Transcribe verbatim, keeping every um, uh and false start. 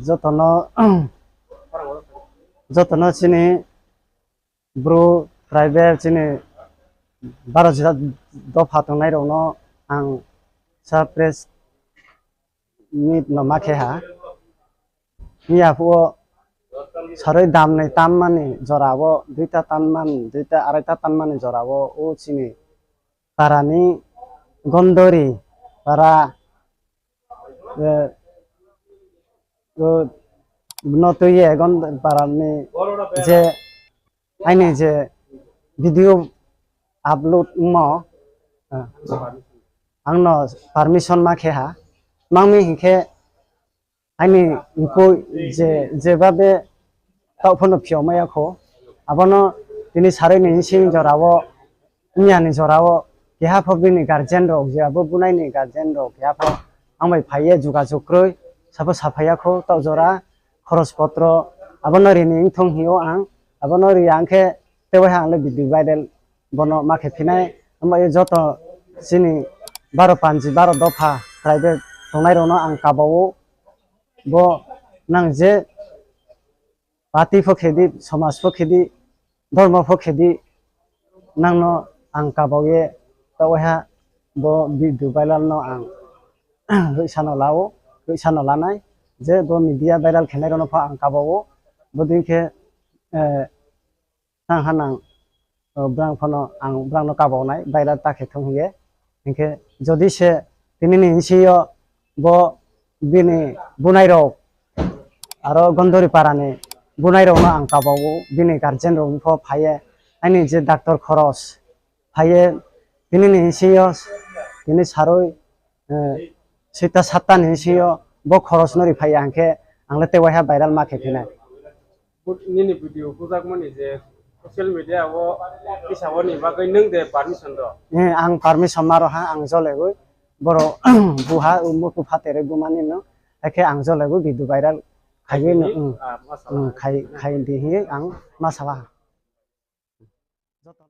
jotono, jotono chini bru tribal chini baro jora dopha tongnai rokno ang sa press meet no ma khe ha. Miya phuo saroi dam nai tam mani jora o duita tan man, duita araita tan mani jora o, o chini para ni Gondori para, eh, o no twi ye Gondori para ni je aini je video upload mo, eh, ang no permission ma khe ha. Mang mi hinkhe aini unkui je, jeba be taoh phano phiyok maya kho, abono tini saroi ni sing jora o, miya ni jora o, keha pho bini guardian rok, je abo bunai ni guardian rok, keha pho ang bai phai ye jogajog kwrwi, sabo saphai ya kho taoh jora, khoros potro, abono rini wngthong hio ang, abono ri ang khe tei waiha ang le video viral bono ma khe phinai, omo ye joto chini baro panji, baro dopha tribal tongnai rokno ang kabao, bo nang je party pho khedi, somaj pho khedi, dhormo pho khedi, nangno ang kabao ye, ta waiha bo video viral no ang rwisa no lao, rwisa no lanai, je bo media viral khenai rokno pho ang kabao, bo din khe, eh, Nang ha nang, o, brang phano ang brang no kabao nai, viral ta khe thung hiye. Hinkhe jodi se tini ni bisi yo bo bini bunai rok aro Gondori para ni bunai rok no ang kabao, bini guardian rok pho phai ye, aini je doctor khoros phai ye, tini ni bisi yo tini saroi, eh, sita satta ni bisi yo bo khoros no ri phai ya, hinkhe ang le tei waiha viral ma khe phinai. Nini video bujakmani je social media o kisa o ni bagwi nwng de permission do? Eh, ang permission ma rw ha, ang jolegwi. Boro buha, muku phatere bumani no. Hakhe ang jolegwi video viral khaiwi no, Khaini, mm, ah, masala. Mm, khai, khai di hi ang masala. Joto